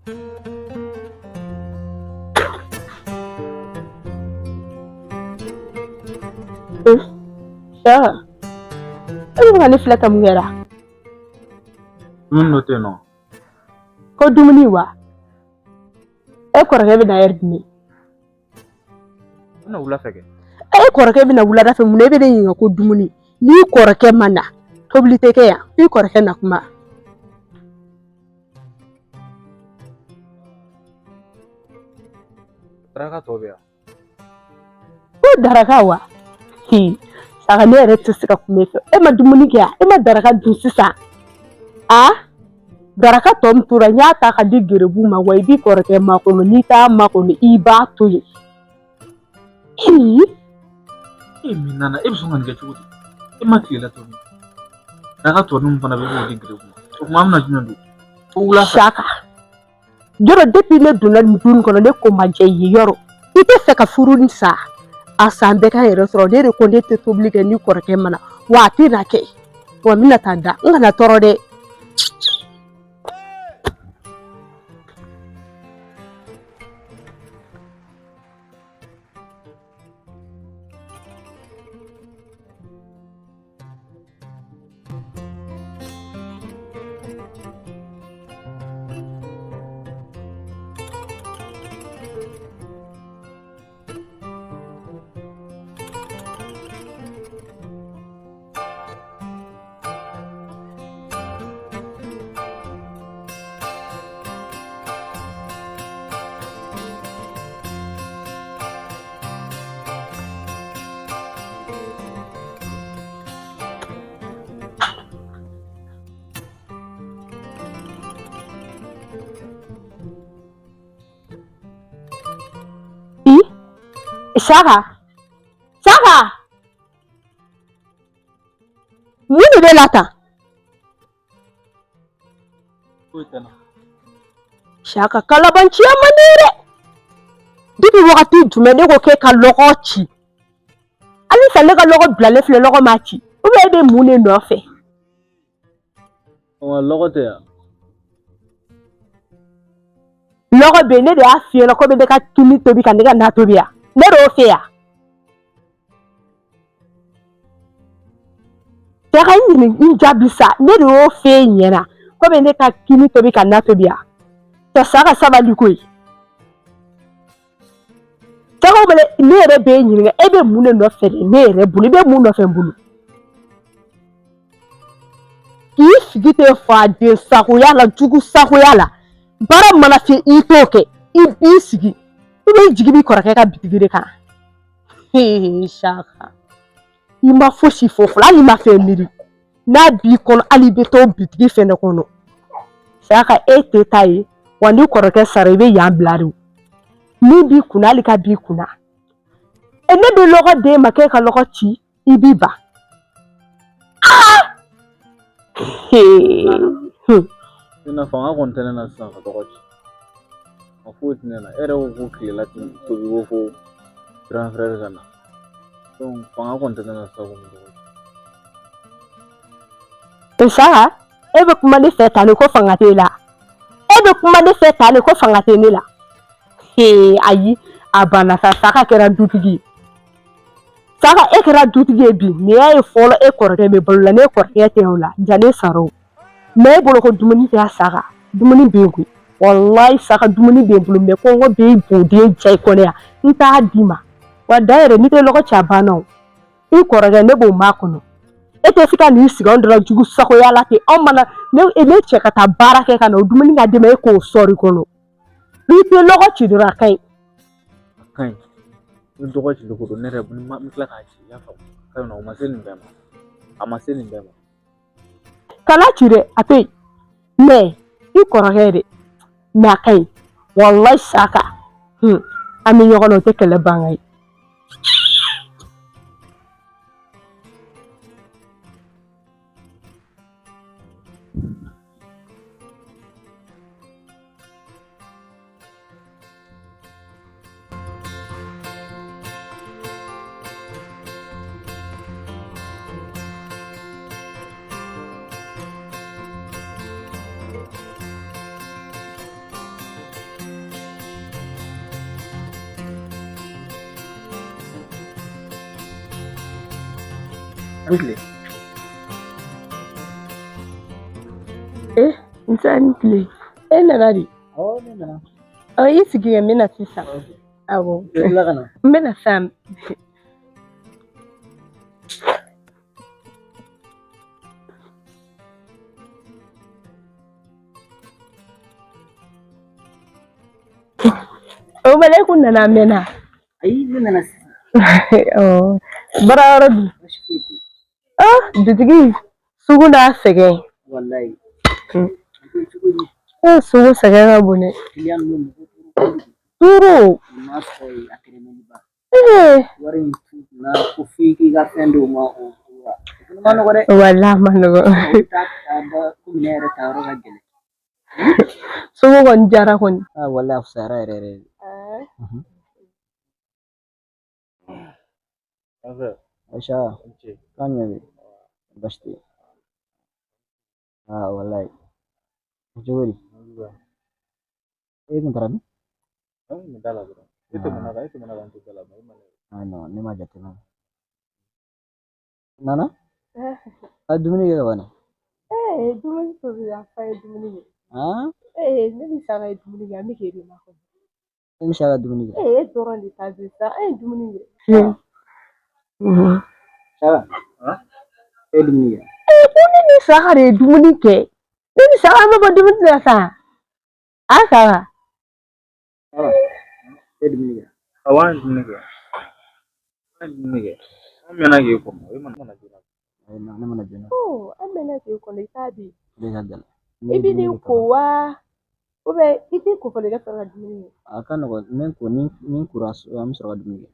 Saka, e bɛ ka ne filɛ ka mun kɛra? Dumuni dɔ tɛ yen nɔ. Ko dumuni wa? E kɔrɔkɛ bɛ na ɛri jumɛn? Bɛna wula fɛ kɛ. E kɔrɔkɛ bɛ na wulada fɛ mun na e bɛ ne ɲininka ko dumuni? N'i kɔrɔkɛ ma na, tobili tɛ kɛ yan. I kɔrɔkɛ na kuma. Daraka tɔ bɛ yan. Ko daraka wa? Saka ne yɛrɛ tɛ se ka kuma e fɛ. E ma dumuni kɛ yan? E ma daraka dun sisan? A? Daraka tɔ min tora n y'a ta ka di gerebu ma wa i b'i kɔrɔkɛ makɔnɔ n'i t'a makɔnɔ i b'a to yen. E min nana e bɛ sɔn ka nin kɛ cogo di? E ma tilela tobi. Daraka tɔ ninnu fana bɛ k'o di gerebu ma. O tuma an bɛna jumɛn dun? Fo wula fɛ. Saka. Yɔrɔ depuis ne donna nin du in kɔnɔ ne ko ma diya i ye yɔrɔ i tɛ fɛ ka furu nin sa a san bɛɛ k'an yɛrɛ sɔrɔ ne de ko ne tɛ tobili kɛ ni kɔrɔkɛ ma na wa a tɛ na kɛ wa n bɛna taa da n kana tɔɔrɔ dɛ. Saka Saka mun de b'e la tan? Saka kalabanciya man di dɛ. Depuis wagati jumɛn ne ko k'e ka lɔgɔ ci? Halisa ne ka lɔgɔ bilalen filɛ lɔgɔ ma ci. Ou bien e bɛ mun de nɔfɛ? Wa lɔgɔ tɛ yan. Lɔgɔ bɛ yen ne de y'a f'i ɲɛna ko bɛ ne ka kini tobi ka ne ka na tobi yan. Ne de y'o f'e ye. Cɛ ka n ɲini n jaabi sa ne de y'o f'e ɲɛna ko bɛ ne ka kini tobi ka na tobi yan. Cɛ Saka sabali koyi. Saka bɛ ne yɛrɛ b'e ɲininka e bɛ mun de nɔfɛ de ne yɛrɛ bolo i bɛ mun nɔfɛ n bolo. K'i sigi ten faden sagoya la jugu sagoya la baara mana se i t'o kɛ i b'i sigi i bɛ jigi b'i kɔrɔkɛ ka bitigi de kan. Saka i ma fosi fɔ fɔlɔ hali i ma fɛn miiri n'a b'i kɔnɔ hali i bɛ t'o bitigi fɛnɛ kɔnɔ Saka e tɛ taa yen wa n'i kɔrɔkɛ sara i bɛ yan bila de min b'i kunna hali ka b'i kunna e ne bɛ lɔgɔ d'e ma k'e ka lɔgɔ ci i b'i ban. Ina fanga kɔni tɛ ne na sisan ka lɔgɔ ci. A foyi tɛ ne na. E yɛrɛ ko ko tilela ti tobi ko fo grand frère ka na. Donc fanga kɔni tɛ ne na sisan ko n bɛ lɔgɔ ci. Saka e bɛ kuma ne fɛ tan de ko fanga t'e la. E bɛ kuma ne fɛ tan de ko fanga tɛ ne la. Ayi a banna sa Saka kɛra dutigi ye. Saka e kɛra dutigi ye bi nin y'a ye fɔlɔ e kɔrɔkɛ bɛ balo la ne kɔrɔkɛ tɛ o la ja ne sara o mais e bolo ko dumuni tɛ Saka dumuni bɛ yen koyi walayi Saka dumuni bɛ n bolo mais kɔngɔ bɛ boden ja i kɔnɔ yan n t'a d'i ma wa da yɛrɛ n'i tɛ lɔgɔ ci a banna o i kɔrɔkɛ ne b'o makɔnɔ e tɛ se ka n'i sigi anw dala jugu sagoya la ten anw mana ne ne cɛ ka taa baara kɛ ka na o dumuni ka d'e ma e k'o sɔrɔ i kɔnɔ n'i tɛ lɔgɔ ci dɔrɔn a ka ɲi. A ka ɲi ni lɔgɔ cili ko don ne yɛrɛ n bɛ tila k'a ci i y'a faamu ka ɲi nɔ o ma se nin bɛɛ ma a ma se nin bɛɛ ma. Kana ci dɛ a to yen mais i kɔrɔkɛ dɛ mais a ka ɲi walayi Saka an bɛ ɲɔgɔn na o tɛ kɛlɛ ban ye. An tile. Eh, nse ni tile. E nana de? Awɔ, ne nana. Ɔ, i sigi yen, n bɛ na sisan. Awɔ. I tila ka na? N bɛ na sisan. O bala e kun nana a mɛnna. Ayi, ne nana sisan. Ɔ, baara yɔrɔ dun? Baasi foyi tɛ yen. Ah, dutigi, sugu n'a sɛgɛn. Walayi. Hmm. A ko cogo di? Eh, sugu sɛgɛn ka bon dɛ. Kiliyan ninnu bɛ mɔgɔ tɔɔrɔ kojugu. Turu. U m'a sɔrɔ yen a tɛrɛmɛliba. Eh, Wari in t'u kunna ko f'i k'i ka fɛn d'u ma o la. O fana ma nɔgɔ dɛ. Walahi a ma nɔgɔ. U bɛ taa ta ba ko minɛn yɛrɛ ta yɔrɔ ka gɛlɛn. Sugu kɔni diyara kɔni. Ah, walayi a fisayara yɛrɛ yɛrɛ de. Aisha, k'an ɲɛ bɛ baasi tɛ yen. Ah, walayi. Cogo di? E kun taara min? Ah, non, ne ma jateminɛ. Nana? A dumuni kɛ ka ban. Eh, dumuni tobi a fa ye dumuni kɛ. Ah? Eh, ne ni Sara ye dumuni kɛ, an bɛ k'e de makɔnɔ. E ni Sara dumuni kɛ? Eh, e dɔrɔn de ta bɛ sa, an ye dumuni kɛ. Sara, e ye dumuni kɛ? Eh, ko ne ni Sara de ye dumuni kɛ. Ne ni Sara an bɛ bɔ dumuni la sa. A Sara. Sara, e ye dumuni kɛ? Awɔ, an ye dumuni kɛ. An ye dumuni kɛ. An mɛnna k'e kɔnɔ. E mana joona. Ayi, non, ne mana joona. Oh, an mɛnna k'e kɔnɔ, i t'a di. O de ka gɛlɛn. I bɛ n'i ko wa? Ou bien i t'i ko fɔlɔ i ka sɔrɔ ka dumuni kɛ. A ka nɔgɔn, n bɛ n ko ni n kora an bɛ sɔrɔ ka dumuni kɛ.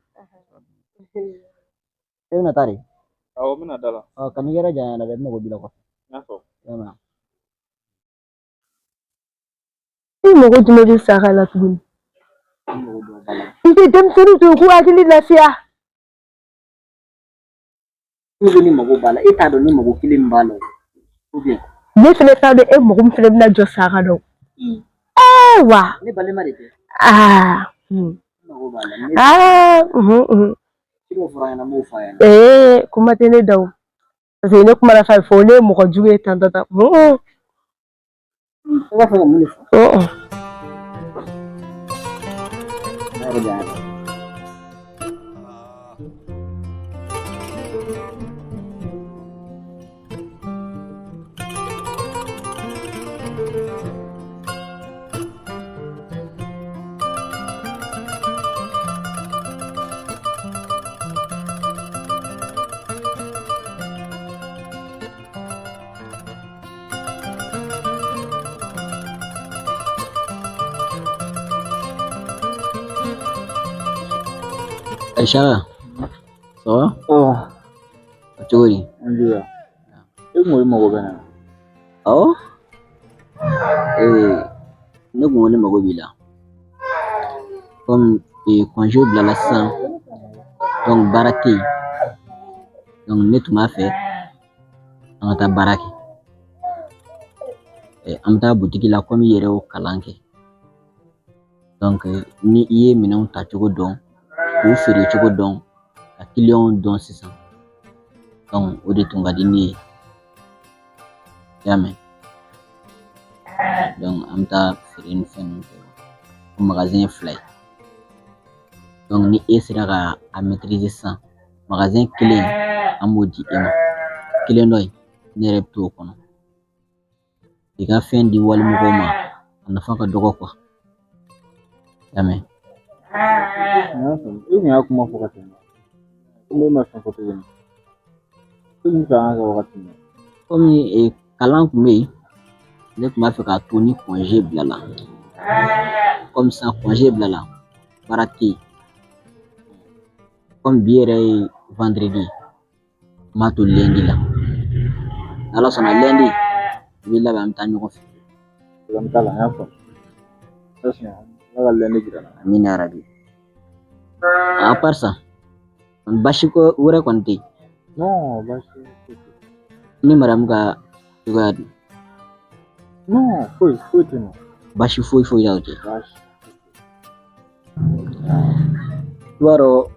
E bɛna taa de? Awɔ, n bɛna da la. Ɔ, kan'i yɛrɛ janya dɛ, n mago b'i la kɔfɛ. N y'a faamu. I y'a mɛn? I mago jumɛn bɛ Sara la tuguni? N mago dɔ b'a la. I tɛ denmisɛnninw to yen k'u hakili lafiya. Ne ko ne mago b'a la, e t'a dɔn ne mago kelen min b'a la o. Ou bien? Ne fɛnɛ t'a dɔn e mago min fɛnɛ bɛna jɔ Sara la o. Ee wa. Ne balima de tɛ. Aa. N mago b'a la. Aa. Ci dɔ fɔra an ɲɛna, n b'o fɔ a ɲɛna. Ee, kuma tɛ ne da o. Parce que ne kumana fɛn fɔ ne ye mɔgɔ jugu ye tan tɔ tan. I b'a fɛ ka mun de fɔ? Ne yɛrɛ janya la. Aisha, ça va? Ɔ, Cogo di? An juguya. E kun ko i mago bɛ ne na. Awɔ. Ee, ne kun ko ne mago b'i la. Comme congé bilala sisan, donc baara tɛ yen. Donc ne tun b'a fɛ an ka taa baara kɛ. An bɛ taa butigi la komi i yɛrɛ y'o kalan kɛ. Donc ni i ye minɛnw ta cogo dɔn, k'u feere cogo dɔn, ka kiliyanw dɔn sisan. Donc o de tun ka di ne ye. I y'a mɛn? Donc an bɛ taa feere ni fɛn ninnu kɛ. O magasin ye fila ye. Donc ni e sera ka a maîtriser sisan, magasin kelen an b'o di e ma. Kelen dɔ in, ne yɛrɛ bɛ t'o kɔnɔ. I ka fɛn di walimɔgɔw ma, a nafa ka dɔgɔ quoi. I y'a mɛn? N y'a faamu. E kun y'a kuma fɔ ka tɛmɛ. Ne ma fɛn fɔ tuguni. E kun fɛ an ka kɛ wagati min. Komi kalan kun bɛ yen, ne tun b'a fɛ k'a to ni congé bilala. Comme sisan congé bilala, baara tɛ yen. Comme bi yɛrɛ ye vendredi ye, n b'a to lundi la. N'Ala sɔnna lundi, i b'i labɛn an bɛ taa ɲɔgɔn fɛ. Problème t'a la, n y'a faamu. Ala sɔnna, Ala ka lundi jira n na. Amina yarabi. À part ça, baasi ko wɛrɛ kɔni tɛ yen. Non, baasi foyi tɛ yen. Ni Mariyamu ka cogoya dun? Non, foyi foyi tɛ yen nɔ. Baasi foyi foyi t'aw cɛ. Baasi. I b'a dɔn,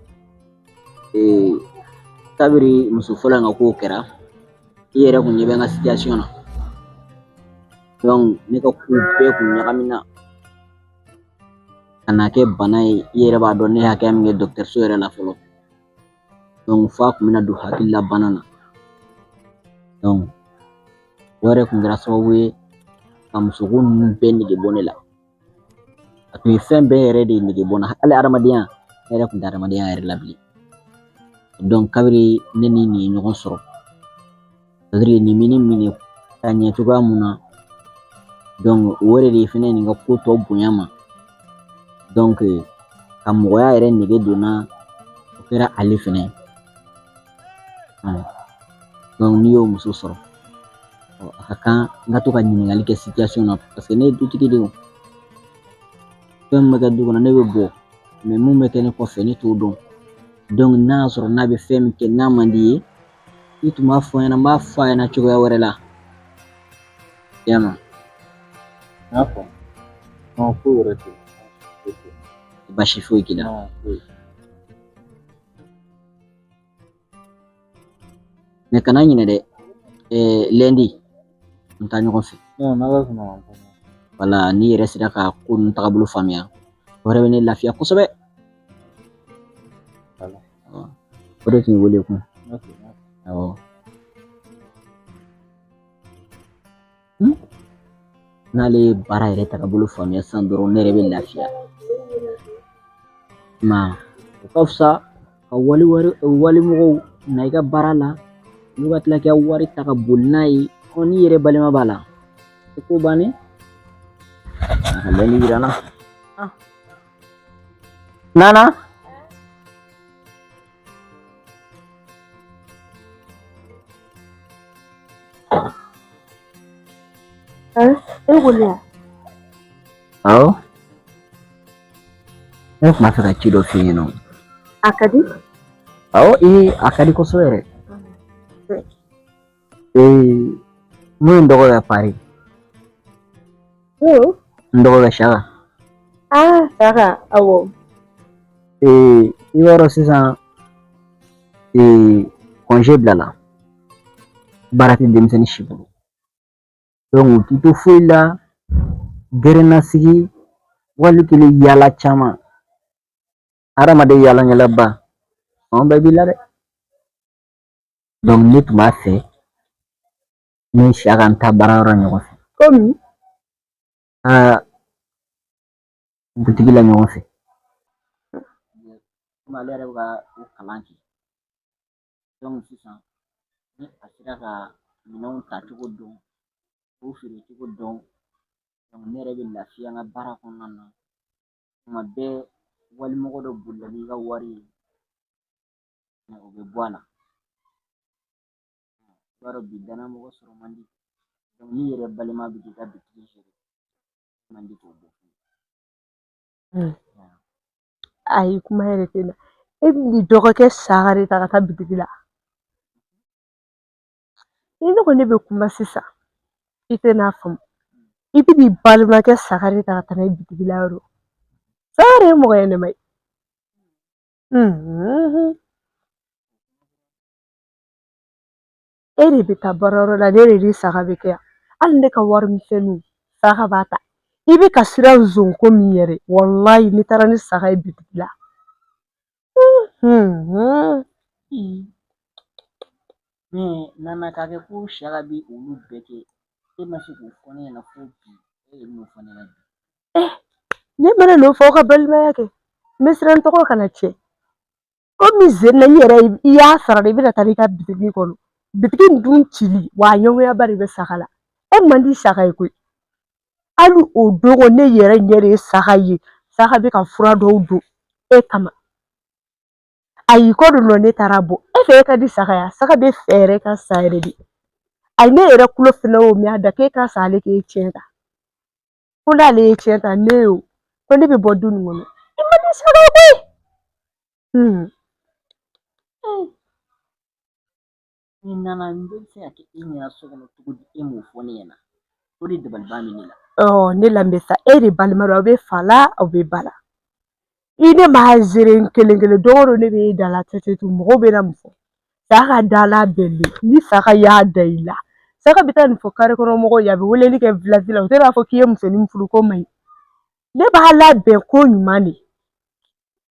Kabiri muso fɔlɔ in ka kow kɛra, i yɛrɛ kun ɲɛ bɛ n ka situation na. Donc ne ka kow bɛɛ kun ɲagamina ka na kɛ bana ye. I yɛrɛ b'a dɔn ne ye hakɛya min kɛ dɔgɔtɔrɔso yɛrɛ la fɔlɔ. Donc f'a kun bɛna don hakilila bana na. Donc o yɛrɛ kun kɛra sababu ye ka musoko ninnu bɛɛ nege bɔ ne la. A tun ye fɛn bɛɛ yɛrɛ de nege bɔ n na, hali adamadenya, ne yɛrɛ kun tɛ adamadenya yɛrɛ la bilen. Donc kabiri ne ni nin ye ɲɔgɔn sɔrɔ, c'est à dire nin bɛ ne minɛ ka ɲɛ cogoya mun na, donc o yɛrɛ de fɛnɛ nin ka ko tɔ bonya ma. Donc ka mɔgɔya yɛrɛ nege donna, o kɛra ale fɛnɛ ye. Donc n'i y'o muso sɔrɔ, a ka kan n ka to ka ɲininkali kɛ situation na, parce que ne ye dutigi de ye. O fɛn min bɛ kɛ du kɔnɔ, ne bɛ bɔ, mais mun bɛ kɛ ne kɔfɛ, ne t'o dɔn. Donc n'a y'a sɔrɔ n'a bɛ fɛn min kɛ n'a man di ye, i tun b'a fɔ n ɲɛna, n b'a fɔ a ɲɛna cogoya wɛrɛ la. I y'a mɛn? N y'a faamu. Non, foyi wɛrɛ tɛ. Baasi foyi k'i la. Non, foyi. Mais kana ɲinɛ dɛ, lundi n taa ɲɔgɔn fɛ. Non, n'Ala sɔnna ma, n taa ɲɔgɔn fɛ. Wala n'i yɛrɛ sera ka ko ninnu tagabolo faamuya, o yɛrɛ bɛ ne lafiya kosɛbɛ. Voilà. O de tun ye wele kun. Ok. Awɔ. N'ale ye baara yɛrɛ tagabolo faamuya sisan dɔrɔn, ne yɛrɛ bɛ lafiya. Ma o ka fisa ka wali wari walimɔgɔw na i ka baara la, olu ka tila k'i ka wari ta ka boli n'a ye. Ɔ n'i yɛrɛ balima b'a la, i ko bannen. A ka lɛli yira n na. Nana. E ko ne ya? Awɔ. Ne tun b'a fɛ ka ci dɔ f'i ɲɛna. A ka di? Awɔ, ee a ka di kosɛbɛ yɛrɛ. Mun ye n dɔgɔ kɛ Paris? N dɔgɔ kɛ Saka. Ah, Saka, awɔ. I b'a dɔn sisan, congé bilala. Baara tɛ denmisɛnnin si bolo. Donc u t'i to foyi la, gɛrɛnnasigi, wali kelen yaala caman. Hadamaden yaalaɲɛlaba, fan bɛɛ b'i la dɛ. Donc ne tun b'a fɛ ne Saka n taa baarayɔrɔ ɲɔgɔn fɛ. Komi? Aa, butigi la ɲɔgɔn fɛ. Komi ale yɛrɛ bɛ ka o kalan kɛ. Donc sisan ni a sera ka minɛnw tacogo dɔn, k'u feere cogo dɔn, donc ne yɛrɛ bɛ lafiya n ka baara kɔnɔna na. Tuma bɛɛ walimɔgɔ dɔ bolila n'i ka wari ye, o bɛ bɔ a la. I b'a dɔn bi danayamɔgɔ sɔrɔ man di. Donc n'i yɛrɛ balima bɛ k'i ka bitigi gérer, man di k'o bɔ. Ayi, kuma yɛrɛ tɛ na. E bɛ n'i dɔgɔkɛ Saka de ta ka taa bitigi la. Ni ne ko ne bɛ kuma sisan, i tɛ n'a faamu. I bɛ n'i balimakɛ Saka de ta ka taa n'a ye bitigi la yɔrɔ. Saka de ye mɔgɔ ɲɛnɛma ye. E de bɛ taa baarayɔrɔ la, ne de ni Saka bɛ kɛ yan. Hali ne ka warimisɛnninw, Saka b'a ta. I bɛ ka siran zonko min yɛrɛ, walayi n'i taara ni Saka ye bitigi la. Mais Nana, k'a kɛ ko Saka bɛ olu bɛɛ kɛ, e ma se k'o fɔ ne ɲɛna fo bi, e de bɛn'o fɔ ne ɲɛna bi. Ne mana n'o fɔ aw ka balimaya kɛ, n bɛ siran n tɔgɔ kana tiɲɛ. Komi sen na i yɛrɛ i y'a sara de, i bɛna taa n'i ka bitigi kɔnɔ. Bitigi in dun cili, wa a ɲɛngoyaba de bɛ Saka la. E man di Saka ye koyi. Hali o dogo ne yɛrɛ ɲɛ de ye Saka ye. Saka bɛ ka fura dɔw don e kama. Ayi, ko dɔ ne taara bɔ. E fɛ e ka di Saka ye, Saka bɛ fɛ yɛrɛ ka sa yɛrɛ de. Ayi, ne yɛrɛ kulo fɛnɛ y'o mɛn a da k'e ka sa ale k'e tiɲɛ ta. Ko n'ale ye tiɲɛ ta, ne y'o. Ko ne bɛ bɔ du nin kɔnɔ. I man di Saka ye koyi. Ni Nana, n bɛ se ka kɛ e ɲɛna so kɔnɔ cogo di, e m'o fɔ ne ɲɛna? O de dabaliban bɛ ne la. Ne lamɛn sa, e de balima don, aw bɛ fa la, aw bɛ ba la. I ne m'a gérer n kelen kelen, don o don ne bɛ e da la tɛtɛ tu, mɔgɔw bɛ na mun fɔ? Saka da labɛnnen ni Saka y'a da i la, Saka bɛ taa nin fɔ kare kɔnɔ mɔgɔw ye, a bɛ weleli kɛ village la, u tɛ n'a fɔ k'i ye musonin furu ko man ɲi. Ne b'a labɛn ko ɲuman de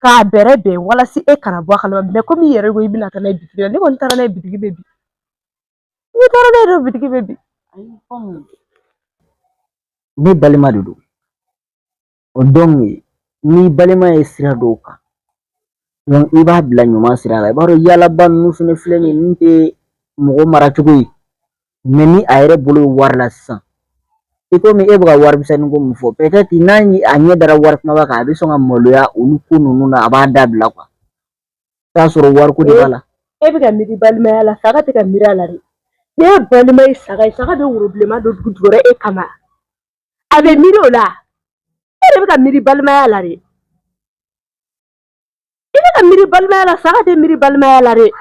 k'a bɛrɛ bɛn walasa e kana bɔ a kalama. Mɛ komi i yɛrɛ ko i bɛna taa n'a ye bitigi la, ne kɔni taara n'a ye bitigi bɛ bi. N'i taara n'a ye dɔrɔn bitigi bɛ bi. Ne balima de don. O donc n'i balima ye sira dɔw kan, donc i b'a bila ɲuman sira kan. I b'a dɔn yaalaba ninnu fɛnɛ filɛ nin ye, ninnu tɛ mɔgɔ mara cogo ye. Mɛ ni a yɛrɛ bolo ye wari la sisan, i komi e bɛ ka warimisɛnnin ko min fɔ, peut-être n'a a ɲɛ dara wari kumaba kan, a bɛ sɔn ka maloya olu ko ninnu na, a b'a dabila quoi. I t'a sɔrɔ wariko de b'a la. E bɛ ka miiri balimaya la, Saka tɛ ka miiri a la dɛ. Ne balima ye Saka ye, Saka bɛ woro bilenman don dugu jukɔrɔ e kama. A bɛ miiri o la. E de bɛ ka miiri balimaya la dɛ. I bɛ ka miiri balimaya la, Saka tɛ miiri balimaya la dɛ.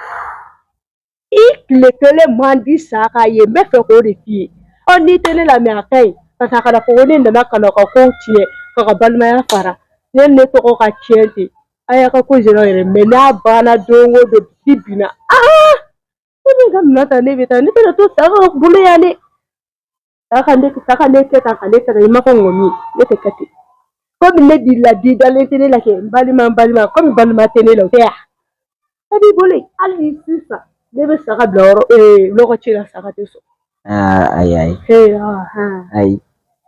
I tile kelen man di Saka ye, n bɛ fɛ k'o de f'i ye. Ɔ n'i tɛ ne lamɛn a ka ɲi, parce que a kana fɔ ko ne nana ka na ka kow tiɲɛ, ka ka balimaya fara. Ne ne tɔgɔ ka tiɲɛ ten. A y'a ka ko gênant yɛrɛ, mɛ n'a banna don o don bi binna. Aa! Ne bɛ n ka minɛn ta, ne bɛ taa, ne tɛna to Saka bolo yan dɛ. Saka ne Saka ne kɛ tan ka ne kɛ tan, i ma fɔ ŋɔni, ne tɛ kɛ ten. Komi ne b'i la bi dalen tɛ ne la kɛ, n balima n balima, komi balima tɛ ne la, o tɛ yan. E b'i bolo yen, hali ni sisan ne bɛ Saka bila yɔrɔ lɔgɔ ci la, Saka tɛ sɔn. Aa ayi ayi. Ee ahan. Ayi.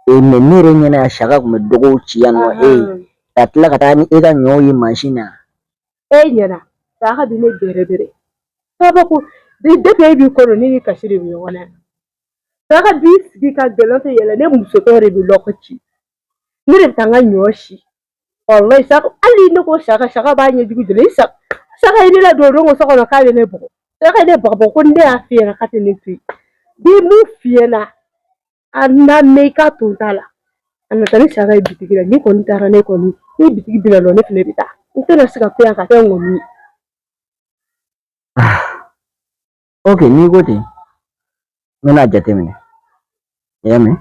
E mɛ ne yɛrɛ ɲɛna yan, Saka tun bɛ dɔgɔw ci yan nɔ, e ka tila ka taa ni e ka ɲɔw ye mansin na. E ɲɛna, Saka bɛ ne bɛrɛ bɛrɛ. Kabako depuis e b'i kɔnɔ, ne ni kasi de bɛ ɲɔgɔn na. Saka b'i sigi ka gɛlɛn tɛ yɛlɛ, ne musotɔ de bɛ lɔgɔ ci. Ne de bɛ taa n ka ɲɔ si. Walayi Saka, hali ne ko Saka, Saka b'a ɲɛjugu jɔ. Saka, Saka ye ne ladon o don ko so kɔnɔ k'a bɛ ne bugɔ. Saka ye ne bagabaga ko ne y'a f'i ɲɛna k'a tɛ ne to yen. Bi mun f'i ɲɛna, a na mɛn i k'a to n ta la. A nata ni Saka ye bitigi la, ni kɔni taara ne kɔni, ni bitigi bɛna dɔn ne fɛnɛ bɛ taa. N tɛna se ka to yan ka kɛ ŋɔni ye. Ok, n'i ko ten, n bɛna jateminɛ. I y'a mɛn?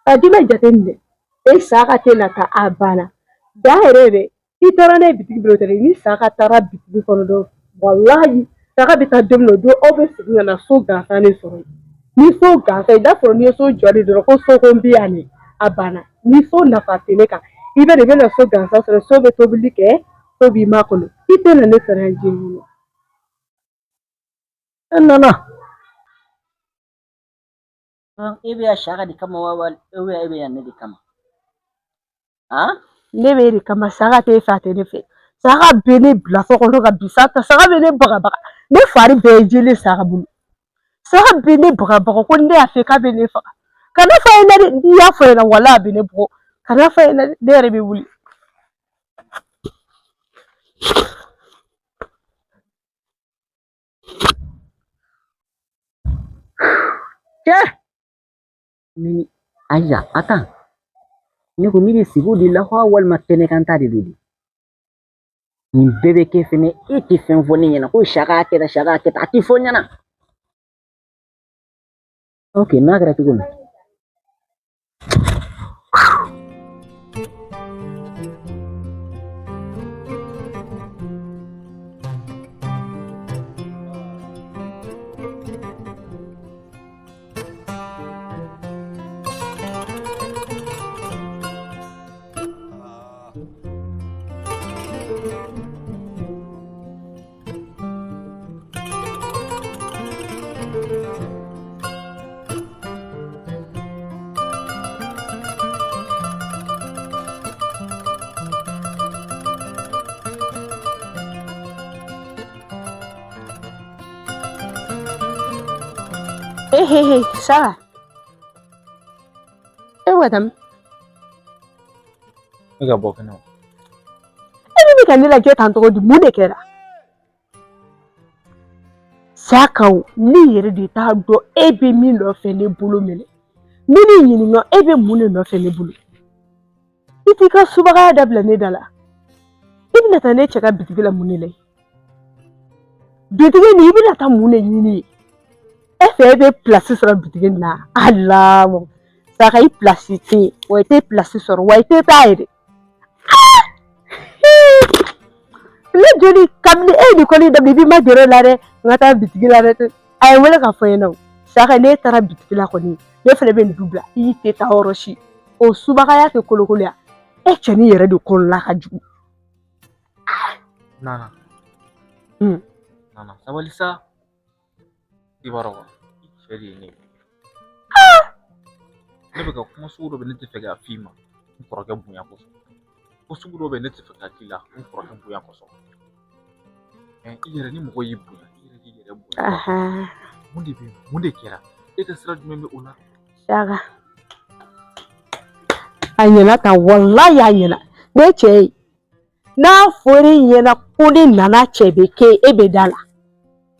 A jumɛn jateminɛ? E Saka tɛna taa, a banna. Da yɛrɛ dɛ, i taara n'a ye bitigi bolo tɛ dɛ, ni Saka taara bitigi kɔnɔ dɔrɔn, walahi Saka bɛ taa don min na, o don aw bɛ segin ka na so gansan de sɔrɔ yen. Ni so gansan, i b'a sɔrɔ n'i ye so jɔ de dɔrɔn ko so ko n bɛ yan de, a banna. Ni so nafa tɛ ne kan, i bɛ na i bɛna so gansan sɔrɔ, so bɛ tobili kɛ, so b'i makɔnɔ. I tɛna ne sɔrɔ yan diɲɛ kɔnɔ. E nana. E bɛ yan Saka de kama wa, e bɛ yan ne de kama? Han? Ne bɛ e de kama, Saka tɛ e fɛ, a tɛ ne fɛ. Saka bɛ ne bila so kɔnɔ ka bi sa ta, Saka bɛ ne bagabaga. Ne fari bɛɛ ye jeli Saka bolo. Saka bɛ ne bagabaga ko ne y'a fɛ k'a bɛ ne faga. Kana fɔ a ɲɛna dɛ, n'i y'a fɔ a ɲɛna walahi a bɛ ne bugɔ. Kana fɔ a ɲɛna dɛ, ne yɛrɛ bɛ wuli. Cɛ! Ni ayiwa, attends. Ne ko ne bɛ sigi o de la wa walima kɛnɛkan ta de don de? Nin bɛɛ bɛ kɛ fɛnɛ, e tɛ fɛn fɔ ne ɲɛna ko Saka y'a kɛ tan, Saka y'a kɛ tan, a tɛ fɔ n ɲɛna. Ok, n'a kɛra cogo min. Hey, hey, hey, Saka. E wa tam. Ne ka bɔ kɛnɛ ma. E bɛ ka ne lajɛ tan cogo di, mun de kɛra? Saka o, ne yɛrɛ de t'a dɔn e bɛ min nɔfɛ ne bolo minɛ. Ne b'i ɲininka e bɛ mun de nɔfɛ ne bolo? I t'i ka subagaya dabila ne da la. I bɛna taa ne cɛ ka bitigi la mun de la? Bitigi nin i bɛna taa mun de ɲini yen? E fɛ e bɛ pilasi sɔrɔ bitigi nin na? Ala Saka i pilasi tɛ yen, wa i tɛ pilasi sɔrɔ, wa i tɛ taa yɛrɛ. Tile joli kabini e ye nin kɔli daminɛ i b'i ma gɛrɛ o la dɛ, n ka taa bitigi la dɛ. A ye n wele k'a fɔ n ɲɛna o. Saka n'e taara bitigi la kɔni, ne fɛnɛ bɛ nin du bila, i tɛ taa yɔrɔ si. O subagaya tɛ kolokoloya. E cɛnin yɛrɛ de kɔnɔla ka jugu. Nana. Nana, sabali sa. I b'a dɔn wa, i cɛ de ye ne ye. Ne bɛ ka kuma sugu dɔ bɛ ne tɛ fɛ k'a f'i ma n kɔrɔkɛ bonya kosɔn. Ko sugu dɔ bɛ ne tɛ fɛ k'a k'i la n kɔrɔkɛ bonya kosɔn. I yɛrɛ ni mɔgɔ y'i bonya, i yɛrɛ k'i yɛrɛ bonya. Mun de bɛ yen? Mun de kɛra? E ka sira jumɛn bɛ o la? Saka. A ɲɛna tan, walayi a ɲɛna. Ne cɛ ye. N'a fɔra e ɲɛna ko ne nana cɛ bɛ kɛ e bɛ da la.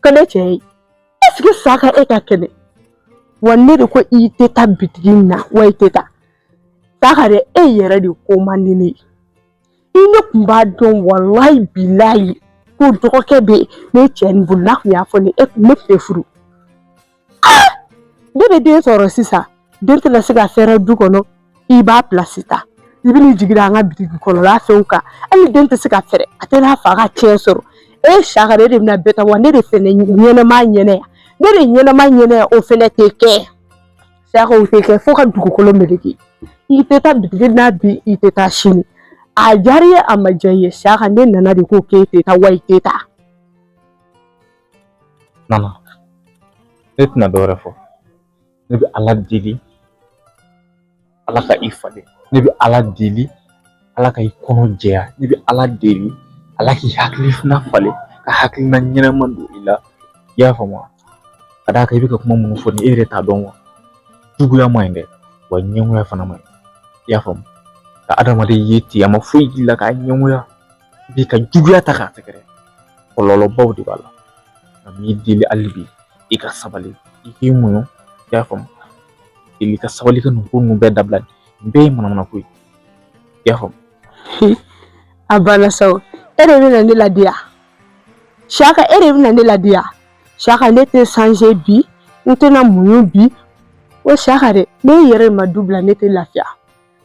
Ko ne cɛ ye. Est-ce que Saka e ka kɛnɛ? Wa ne de ko i tɛ taa bitigi in na, wa i tɛ taa. Saka dɛ, e yɛrɛ de ko man di ne ye. I ne kun b'a dɔn walayi bilayi ko dɔgɔkɛ bɛ ne cɛ nin bolo n'a kun y'a fɔ ne e ne tun tɛ furu. Ne bɛ den sɔrɔ sisan, den tɛna se ka fɛrɛ du kɔnɔ, i b'a pilasi ta. I bɛn'i jigi da an ka bitigi kɔnɔla fɛnw kan, hali den tɛ se ka fɛrɛ, a tɛna fa ka tiɲɛ sɔrɔ. E Saka de bɛna bɛɛ ta wa ne de fɛnɛ ɲɛnɛma ɲɛnɛ yan. Ne de ɲɛnɛma ɲɛnɛ o fɛnɛ tɛ kɛ. Saka o tɛ kɛ fo ka dugukolo meleke. I tɛ taa bitigi na bi, i tɛ taa sini. A diyara i ye a ma diya i ye, Saka ne nana de ko k'e tɛ taa wa i tɛ taa. Nana, ne tɛna dɔ wɛrɛ fɔ. Ne bɛ Ala deli, Ala ka i falen. Ne bɛ Ala deli, Ala ka i kɔnɔ jɛya. Ne bɛ Ala deli, Ala k'i hakilina falen, ka hakilina ɲɛnama don i la. I y'a faamu wa? Ka d'a kan i bɛ ka kuma minnu fɔ nin e yɛrɛ t'a dɔn wa? Juguya man ɲi dɛ, wa ɲɛngoya fana man ɲi. I y'a faamu? Ka adamaden ye ten, a ma foyi k'i la k'a ɲɛngoya. Bi ka juguya ta k'a sɛgɛrɛ. Kɔlɔlɔbaw de b'a la. Nka n b'i deli hali bi, i ka sabali, i k'i muɲu. I y'a faamu? Deli ka sabali ka nin ko ninnu bɛɛ dabila. Nin bɛɛ ye manamana ko ye. I y'a faamu? A banna sa o. E de bɛna ne ladiya. Saka e de bɛna ne ladiya. Saka ne tɛ changer bi, n tɛna muɲu bi. O Saka dɛ, ne yɛrɛ ma du bila ne tɛ lafiya.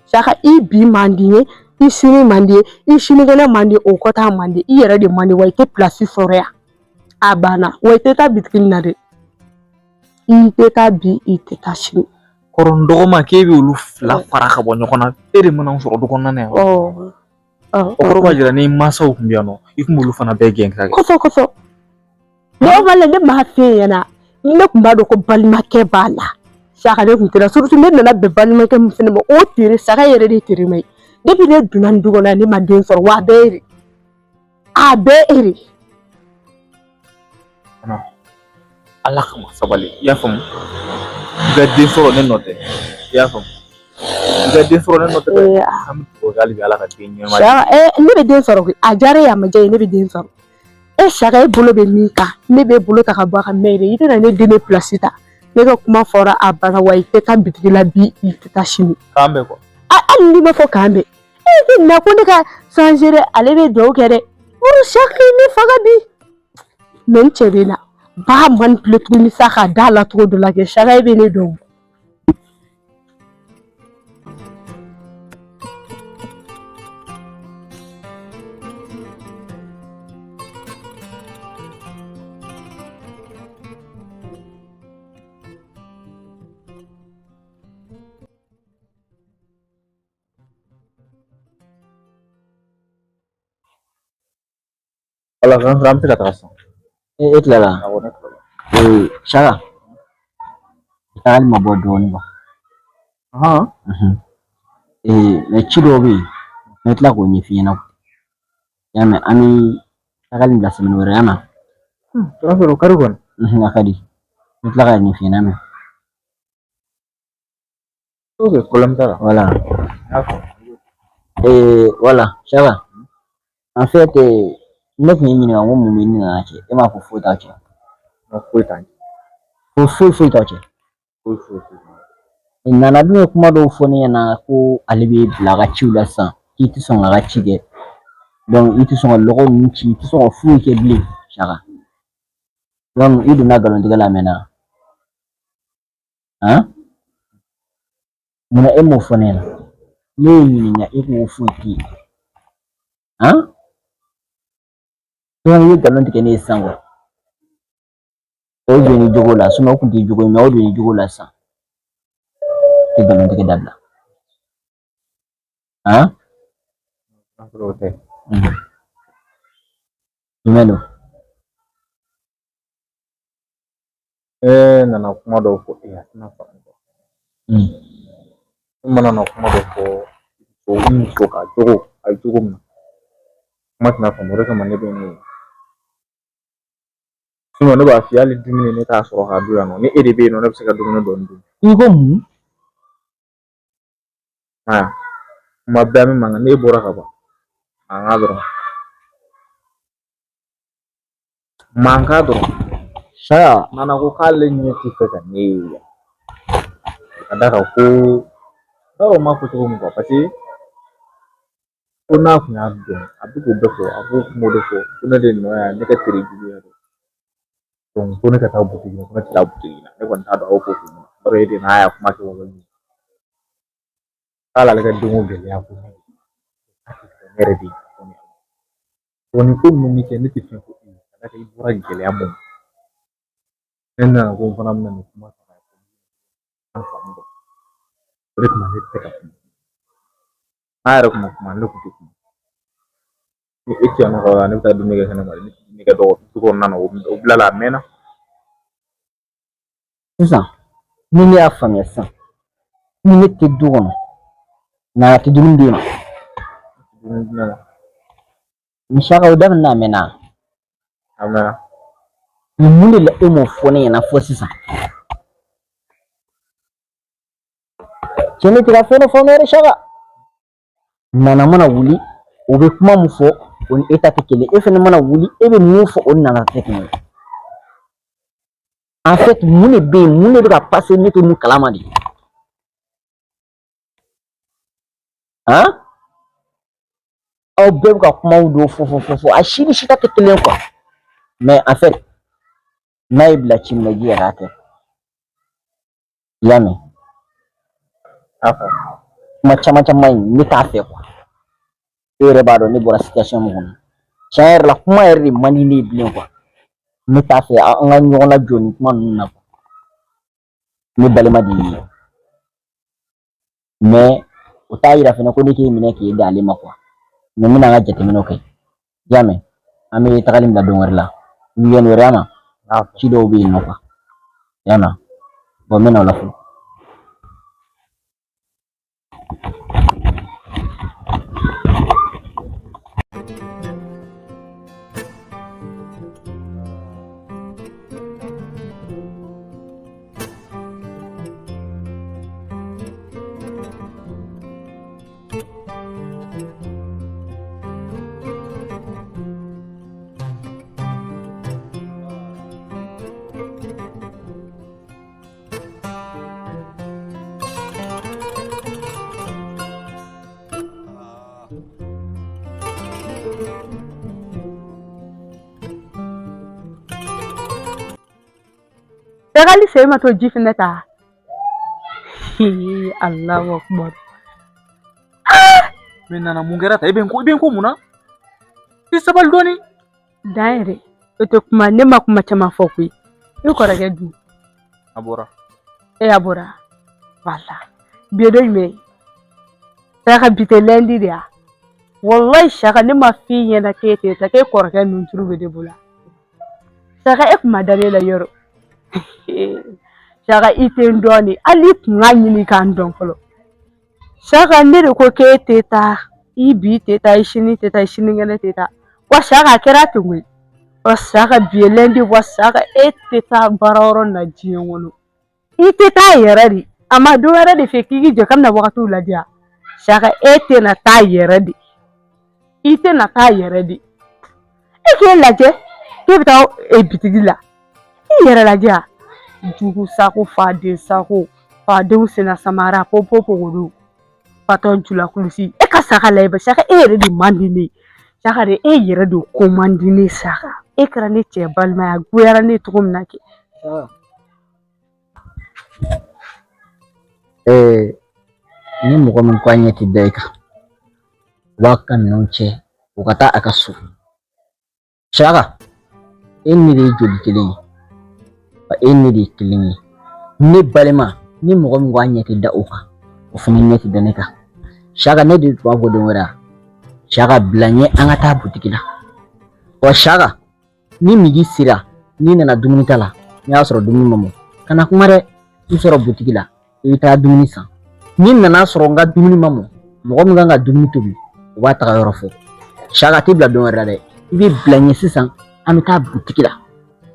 Saka i bi man di n ye, i sini man di n ye, i sinikɛnɛ man di, o kɔta man di, i yɛrɛ de man di wa i tɛ pilasi sɔrɔ yan. A banna wa i tɛ taa bitigi na dɛ. I tɛ taa bi, i tɛ taa sini. Kɔrɔ n dɔgɔma k'e bɛ olu fila fara ka bɔ ɲɔgɔn na, e de mana n sɔrɔ du kɔnɔna na yan. O kɔrɔ b'a jira ni mansaw tun bɛ yan nɔ, i tun b'olu fana bɛɛ gɛn ka kɛ. Kosɛbɛ kosɛbɛ. Ne b'a la ne m'a f'e ɲɛna, ne tun b'a dɔn ko balimakɛ b'a la. Saka ne tun tɛ surtout ne nana bɛn balimakɛ min fɛnɛ ma, o tere Saka yɛrɛ de ye terima ye. Depuis ne donna nin du kɔnɔ yan, ne ma den sɔrɔ wa a bɛɛ e de. A bɛɛ e de. Ala kama sabali, i y'a faamu? I ka den sɔrɔ ne nɔ tɛ, i y'a faamu? I ka den sɔrɔ ne nɔ tɛ dɛ. An bɛ dugawu kɛ hali bi Ala ka den ɲɛnama di. Ne bɛ den sɔrɔ koyi, a diyara e ye a ma diya e ye, ne bɛ den sɔrɔ. E Saka e bolo bɛ min kan, ne bɛ bolo ta ka bɔ a kan mɛ i tɛna ne den de pilasi ta. Ne ka kuma fɔra a banna wa i tɛ taa bitigi la bi, i tɛ taa sini. K'an bɛn kɔ. Hali n'i ma fɔ k'an bɛn. E tɛ na ko ne ka changer dɛ, ale bɛ dugawu kɛ dɛ. Muru Saka ye ne faga bi. Mɛ n cɛ bɛ na. Ba manipuler tuguni sa k'a da la cogo dɔ la kɛ Saka e bɛ ne dɔn. Ala an bɛ se ka taga sisan. E tilala? Awɔ, ne tilala. Saka, tagali ma bɔ dɔɔnin kuwa. Mɛ ci dɔw bɛ yen, n bɛ tila k'o ɲɛf'i ɲɛna. I y'a mɛn, an bɛ tagali bila semaine wɛrɛ, y'a mɛn? Grand frère, o ka di kɔni. A ka di. N bɛ tila k'a ɲɛf'i ɲɛna, mɛn. Ok, problème t'a la. Voilà. D'accord. Voilà, Saka. En fait, ne tun y'i ɲininka ko mun bɛ ne nana cɛ, e m'a fɔ foyi t'a cɛ. Non, foyi t'an cɛ. Ko foyi foyi t'a cɛ. Foyi foyi foyi. Nana dun ye kuma dɔw fɔ ne ɲɛna ko ale bɛ bila a ka ciw la sisan, k'i tɛ sɔn k'a ka ci kɛ. Donc i tɛ sɔn ka lɔgɔ ninnu ci, i tɛ sɔn ka foyi kɛ bilen, Saka. Donc i donna nkalontigɛ la a mɛnna. Han? Munna e m'o fɔ ne ɲɛna? Ne y'e ɲininka e ko foyi tɛ yen. Han? Donc i ye nkalon tigɛ ne ye sisan quoi. O donni jogo la, sinon o kun t'i jogo ye, mais o donni jogo la sisan. I tɛ nkalon tigɛ dabila. Han? O tɛ. Jumɛn don? Ne nana kuma dɔw fɔ e ye, a tɛna faamu. Ne mana na kuma dɔ fɔ o muso ka jogo a ye cogo min na, kuma tɛna faamu. O de kama ne bɛ nin ye. Ne b'a f'i ye, hali dumuni ne t'a sɔrɔ k'a dun yan nɔ. Ni e de bɛ yen nɔ, ne bɛ se ka dumuni dɔɔni dun. I ko mun? Aa, kuma bɛɛ an bɛ mankan, n'e bɔra ka ban, mankan dɔrɔn. Mankan dɔrɔn. Saya. Nana ko k'ale ɲɛ tɛ fɛ ka ne ye yan. Ka d'a kan ko n t'a dɔn n b'a fɔ cogo min quoi, parce que ko n'a kun y'a dɔn, a bɛ k'o bɛɛ fɔ, a b'o kuma de fɔ, ko ne de nɔ y'a ne ka tere juguya dɔn. Donc ko ne ka taa butigi la, ko ne tɛ taa butigi la. Ne kɔni t'a dɔn a y'o fɔ kun min na. Yɔrɔ e de n'a y'a kuma kɛ o yɔrɔ k'ale ka denko gɛlɛya ko ne ne yɛrɛ de ye. Nin ko ninnu min kɛ, ne tɛ fɛn fɔ e ye, ka d'a kan i bɔra gɛlɛya mun na. Ne nana ko n fana bɛna nin kuma ta k'a fɔ an faamu. O de kama ne tɛ ka kuma. N'a yɛrɛ kun ma kuma, ne kun tɛ kuma. Ni e tɛ yan nɔ ka ban, ne bɛ taa dumuni kɛ kɛnɛma, ne tɛ dumuni kɛ du kɔnɔna na, o bila la a mɛnna. Sisan ni ne y'a faamuya sisan, ni ne tɛ du kɔnɔ, na tɛ dumuni d'e ma. Dumuni di ne ma. Ni Saka o daminɛ a mɛnna. A mɛnna. Mun de la e m'o fɔ ne ɲɛna fɔ sisan? Cɛ, ne tɛ ka fɛn dɔ faamuya dɛ Saka. Nana mana wuli, o bɛ kuma min fɔ, o ni e ta tɛ kelen. E fɛnɛ mana wuli, e bɛ mun fɔ, o ni Nana tɛ kelen ye. En fait, mun de bɛ yen, mun de bɛ ka passer, ne tɛ mun kalama de? Han? Aw bɛɛ bɛ ka kumaw dɔw fɔ fɔ fɔ fɔ, a si ni si ta tɛ kelen quoi. Mais en fait, n'a y'i bila ci min na, i jija k'a kɛ. I y'a mɛn? A faamu. Kuma caman caman in, ne t'a fɛ quoi. E yɛrɛ b'a dɔn ne bɔra situation min kɔnɔ. Tiɲɛ yɛrɛ la, kuma yɛrɛ de man di ne ye bilen quoi. Ne t'a fɛ an ka ɲɔgɔn lajɔ nin kuma ninnu na quoi. Ne balima de y'i ye. Mais o t'a yira fɛnɛ ko ne k'e minɛ k'e d'ale ma quoi. Mais n bɛna an ka jateminɛw kɛ. I y'a mɛn? An bɛ tagali bila don wɛrɛ la. Weekend wɛrɛ ma. Ci dɔw bɛ yen nɔ quoi. I y'a mɛn? Bon, n bɛ na o la fɔlɔ. Tagali sen ma to ji fɛnɛ ta. Allahu akbar. Mais Nana, mun kɛra tan? E bɛ n ko, i bɛ n ko mun na? I sabali dɔɔni. Dan yɛrɛ, o tɛ kuma, ne ma kuma caman fɔ koyi. I kɔrɔkɛ dun? A bɔra. E a bɔra. Wala. Bi ye don jumɛn ye? Saka, bi tɛ lundi de ya? Wallahi Saka, ne ma f'i ɲɛna k'e tɛ taa, k'e kɔrɔkɛ nunturu bɛ ne bolo. Saka, e kun ma da ne la yɔrɔ. Saka, i tɛ n dɔn de, hali i kun k'a ɲini k'an dɔn fɔlɔ. Saka, ne de ko k'e tɛ taa, i bi tɛ taa, i sini tɛ taa, i sinikɛnɛ tɛ taa. Wa Saka, a kɛra ten koyi. Wa Saka, bi ye lundi, wa Saka, e tɛ taa baarayɔrɔ na diɲɛ kɔnɔ. I tɛ taa yɛrɛ de. A ma don wɛrɛ de fɛ k'i k'i jɔ k'a bɛna wagatiw lajɛ. Saka, e tɛna taa yɛrɛ de. I tɛna taa yɛrɛ de. E k'e lajɛ k'e bɛ taa bitigi la. I yɛrɛ lajɛ. Jugu sako, faden sako, fadenw senna samara popopogodo. Fatɔ jula kulusi. E ka Saka lajɛ, Saka, e yɛrɛ de man di ne ye. Saka de, e yɛrɛ de ko man di ne Saka. E kɛra ne cɛ balima ye, a goyara ne ye cogo min na kɛ. Ni mɔgɔ min ko a ɲɛ tɛ da i kan, u b'a ka minɛnw cɛ, u ka taa a ka so. Saka, e ni ne de ye joli kelen ye, wa e ni ne de ye kelen ye. Ne balima, ni mɔgɔ min ko a ɲɛ tɛ da o kan, o fana ɲɛ tɛ da ne kan. Saka, ne de tun b'a fɔ don wɛrɛ a. Saka, bila n ɲɛ an ka taa butigi la. Wa Saka, ni midi sera, n'i nana dumuni ta la, n'i y'a sɔrɔ dumuni ma mɔ, kana kuma dɛ, i sɔrɔ butigi la, i bɛ taa dumuni san. N'i nana sɔrɔ n ka dumuni ma mɔ, mɔgɔ min kan ka dumuni tobi, o b'a taga yɔrɔ fɔ. Saka, a tɛ bila don wɛrɛ la dɛ, i bɛ bila n ɲɛ sisan, an bɛ taa butigi la,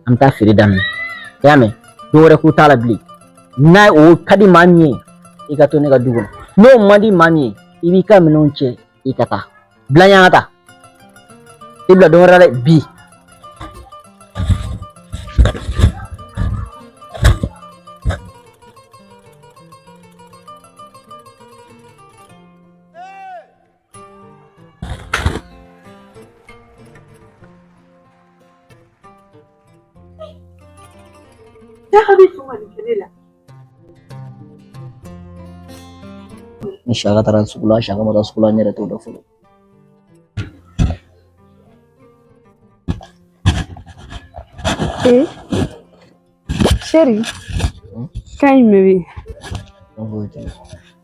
an bɛ taa feere daminɛ. I y'a mɛn? Don wɛrɛ ko t'a la bilen. N'a o ka di maa min ye, i ka to ne ka du kɔnɔ. N'o man di maa min ye, i b'i ka minɛnw cɛ, i ka taa. Bila n ɲɛ an ka taa. I bila don wɛrɛ la dɛ, bi. Saka bɛ sɔn ka nin kɛ ne la. Ni Saka taara sugu la, Saka ma taa sugu la, n yɛrɛ t'o dɔn fɔlɔ. Eh, chéri, kan jumɛn bɛ yen?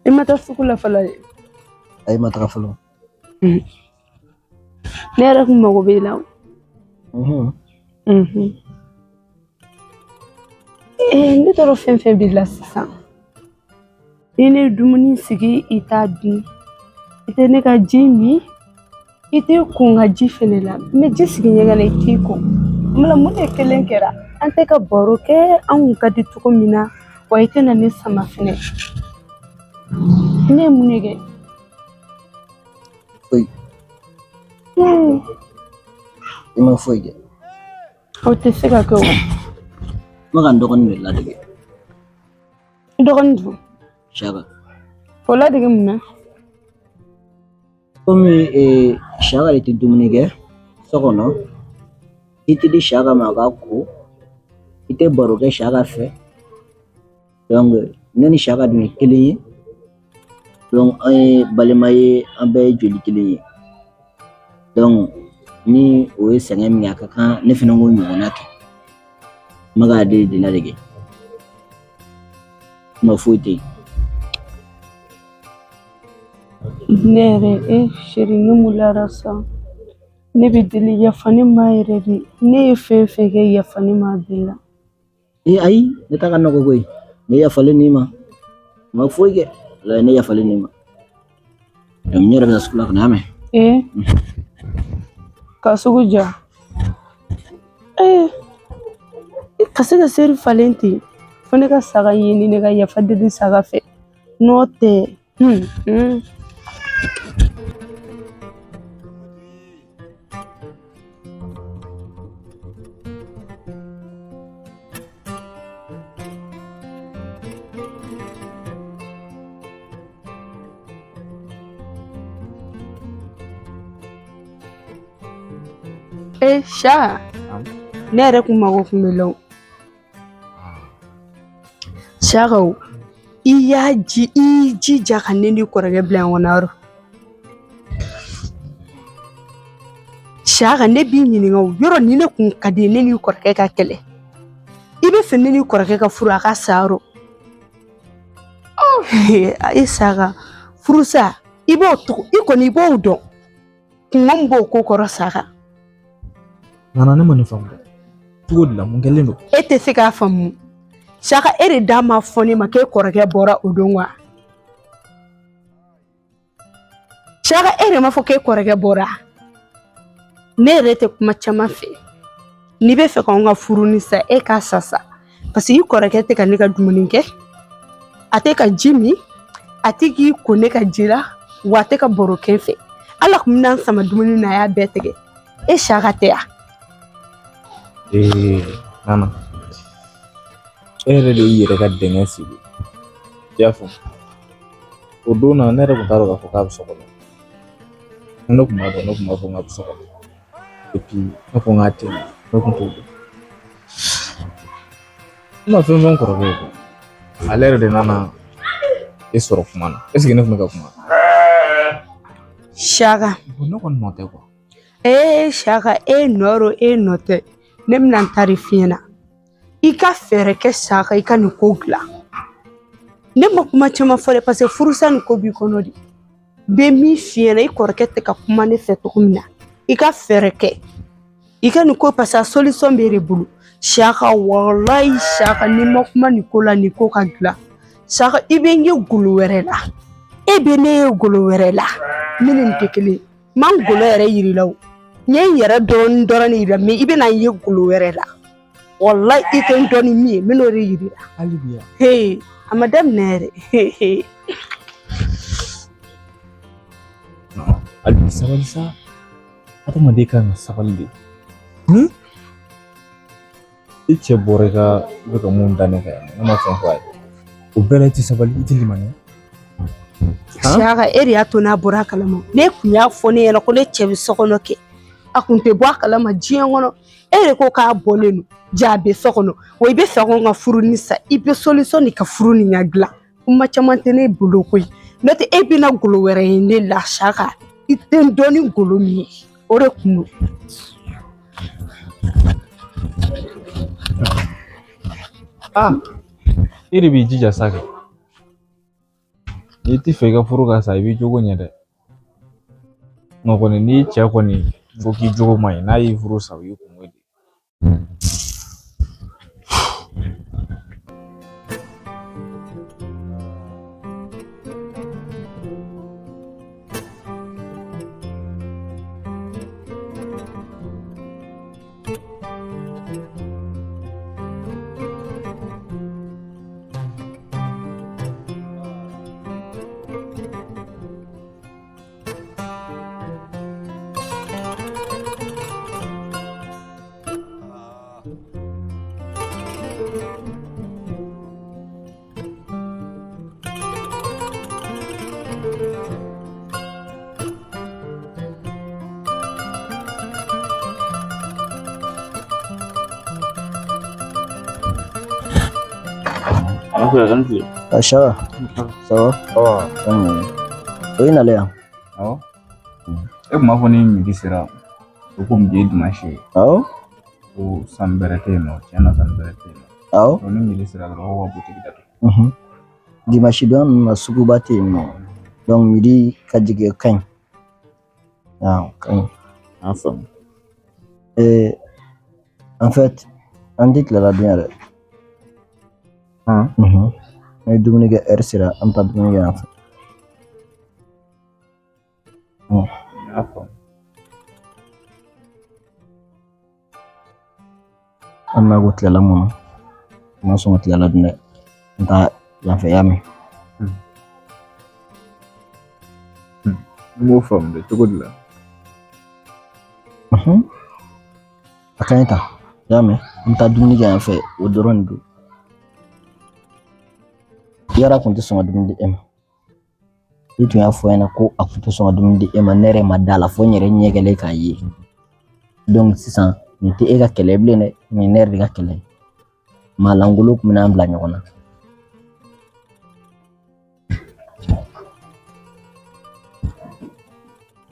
I ma taa sugu la fɔlɔ dɛ. Ayi, ma taga fɔlɔ. Ne yɛrɛ kun mago b'e la. Ne t'a dɔn fɛn fɛn b'i la sisan. I ne dumuni sigi, i t'a dun. I tɛ ne ka ji min, i t'i ko n ka ji fɛnɛ la. N bɛ ji sigi ɲɛgɛn na, i t'i ko. Mun mun de kelen kɛra? An tɛ ka baro kɛ, an kun ka di cogo min na, wa i tɛ na ne sama fɛnɛ. Ne ye mun de kɛ? Foyi. I ma foyi kɛ. O tɛ se ka kɛ o. N bɛ ka n dɔgɔnin de ladege. N dɔgɔnin dun? Saka. O ladege mun na? Komi Saka de tɛ dumuni kɛ so kɔnɔ, i tɛ di Saka ma a ka ko, i tɛ baro kɛ Saka fɛ. Donc ne ni Saka dun ye kelen ye. Donc an ye balima ye, an bɛɛ ye joli kelen ye. Donc ni o ye sɛgɛn min kɛ, a ka kan ne fana k'o ɲɔgɔnna kɛ. N bɛ k'ale de ladege. Kuma foyi tɛ yen. Ne yɛrɛ, e chéri, ne maloyara sa. Ne bɛ deli, yafa ne ma yɛrɛ de. Ne ye fɛn fɛn kɛ, yafa ne ma bɛɛ la. Ee ayi, ne ta ka nɔgɔ koyi. Ne yafalen n'i ma. N ma foyi kɛ. Walayi, ne yafalen n'i ma. Donc n yɛrɛ bɛ taa sugu la ka na, y'a mɛn? Ee, ka sugu ja. Ee, ka se ka seri falen ten, fo ne ka saga ɲini, ne ka yafa deli saga fɛ. N'o tɛ, Eh, Saka, ne yɛrɛ kun mago kun bɛ la o. Saka o, i y'a ji, i y'i jija ka ne n'i kɔrɔkɛ bila ɲɔgɔn na yɔrɔ. Saka, ne b'i ɲininka o, yɔrɔ ni ne kun ka di ne n'i kɔrɔkɛ ka kɛlɛ. I bɛ fɛ ne n'i kɔrɔkɛ ka furu a ka sa yɔrɔ. E Saka, furusa, i b'o tɔgɔ, i kɔni i b'o dɔn. Kungo min b'o ko kɔrɔ Saka. Nana, ne ma nin faamu dɛ. Cogo di la, mun kɛlen don? E tɛ se k'a faamu. Saka, e de da ma fɔ ne ma k'e kɔrɔkɛ bɔra o don wa? Saka, e de ma fɔ k'e kɔrɔkɛ bɔra. Ne yɛrɛ tɛ kuma caman fɛ. N'i bɛ fɛ k'anw ka furu ni sa, e k'a sa sa. Parce que i kɔrɔkɛ tɛ ka ne ka dumuni kɛ. A tɛ ka ji min, a tɛ k'i ko ne ka ji la, wa a tɛ ka baro kɛ n fɛ. Ala kun bɛna n sama dumuni na, a y'a bɛɛ tigɛ. E Saka tɛ yan. Ee, Nana, e yɛrɛ de y'i yɛrɛ ka dingɛ sigi. I y'a faamu? O don na, ne yɛrɛ kun t'a dɔn k'a fɔ k'a bɛ so kɔnɔ. Ne kun b'a dɔn, ne kun b'a fɔ k'a bɛ so kɔnɔ. Et puis, ne ko k'a tɛ yen, ne kun t'o dɔn. Ne ma fɛn fɔ n kɔrɔkɛ ye koyi. Ale yɛrɛ de nana e sɔrɔ kuma na. Est ce que ne kun bɛ ka kuma? Saka. Ne kɔni nɔ tɛ quoi. Ee Saka, e nɔ don, e nɔ tɛ. Ne bɛna n ta de f'i ɲɛna. I ka fɛɛrɛ kɛ Saka, i ka nin ko dilan. Ne ma kuma caman fɔ dɛ, parce que furusa nin ko b'i kɔnɔ de. N bɛ min f'i ɲɛna, i kɔrɔkɛ tɛ ka kuma ne fɛ cogo min na, i ka fɛɛrɛ kɛ i ka nin ko, parce que a solution b'e de bolo. Saka, walayi Saka, n'i ma kuma nin ko la, nin ko ka dilan. Saka, i bɛ n ye golo wɛrɛ la, e bɛ ne ye golo wɛrɛ la, ne ni nin tɛ kelen ye. N ma n golo yɛrɛ yir'i la o, n ye n yɛrɛ dɔɔnin dɔrɔn de yir'i la, mais i bɛna n ye golo wɛrɛ la. Walayi i tɛ n dɔn ni min ye, n bɛn'o de yir'i la. Hali bi yan. Hey, a ma daminɛ yɛrɛ. Hali bi sabali sa. Adamaden kan ka sabali de. I cɛ bɔra i ka i bɛ ka mun da ne kan yan, ne ma fɛn fɔ a ye. O bɛɛ la i tɛ sabali, i tɛ limaniya. Saka, e de y'a to n'a bɔra a kalama. Ne kun y'a fɔ ne ɲɛna ko ne cɛ bɛ so kɔnɔ kɛ, a kun tɛ bɔ a kalama diɲɛ kɔnɔ. E de ko k'a bɔlen don, ja a bɛ so kɔnɔ. Wa i bɛ fɛ ko n ka furu ni sa, i bɛ solution de ka furu nin ka dilan. Kuma caman tɛ ne bolo koyi, n'o tɛ e bɛna golo wɛrɛ ye ne la. Saka, i tɛ n dɔn ni golo min ye, o de kun don. Ah, e de b'i jija sa kɛ. N'i tɛ fɛ i ka furu ka sa, i b'i jogo ɲɛ dɛ. Nka kɔni n'i cɛ kɔni ko k'i jogo man ɲi, n'a y'i furu sa, o y'i kungo de ye. Acha, ça va? O ye nalen yan. Awɔ. E kun b'a fɔ ni midi sera, o ko midi ye dimanche ye. Awɔ. Ko san bɛrɛ tɛ yen nɔ, tiɲɛ na san bɛrɛ tɛ yen nɔ. Awɔ. Ni midi sera dɔrɔn, aw ka butigi datugu. Dimanche don ninnu na suguba tɛ yen nɔ. Donc midi ka jigin ka ɲi. Awɔ, ka ɲi. An faamu. En fait, an tɛ tilela dun yɛrɛ. An ye dumuni kɛ, ɛri sera, an bɛ taa dumuni kɛ yan fɛ. N y'a faamu. An n'a ko tilela mun na, n ma sɔn ka tilela dun dɛ. N taa yan fɛ, y'a mɛn. N m'o faamu dɛ, cogo di la? A ka ɲi tan, y'a mɛn. An bɛ taa dumuni kɛ yan fɛ, o dɔrɔn de don. Yara kun tɛ sɔn ka dumuni di e ma. I tun y'a fɔ n ɲɛna ko a kun tɛ sɔn ka dumuni di e ma, ne yɛrɛ ma da la fo n yɛrɛ ɲɛ kɛlen k'a ye. Donc sisan nin tɛ e ka kɛlɛ ye bilen dɛ, nin ye ne yɛrɛ de ka kɛlɛ ye. Maa lankolon kun bɛn'an bila ɲɔgɔn na.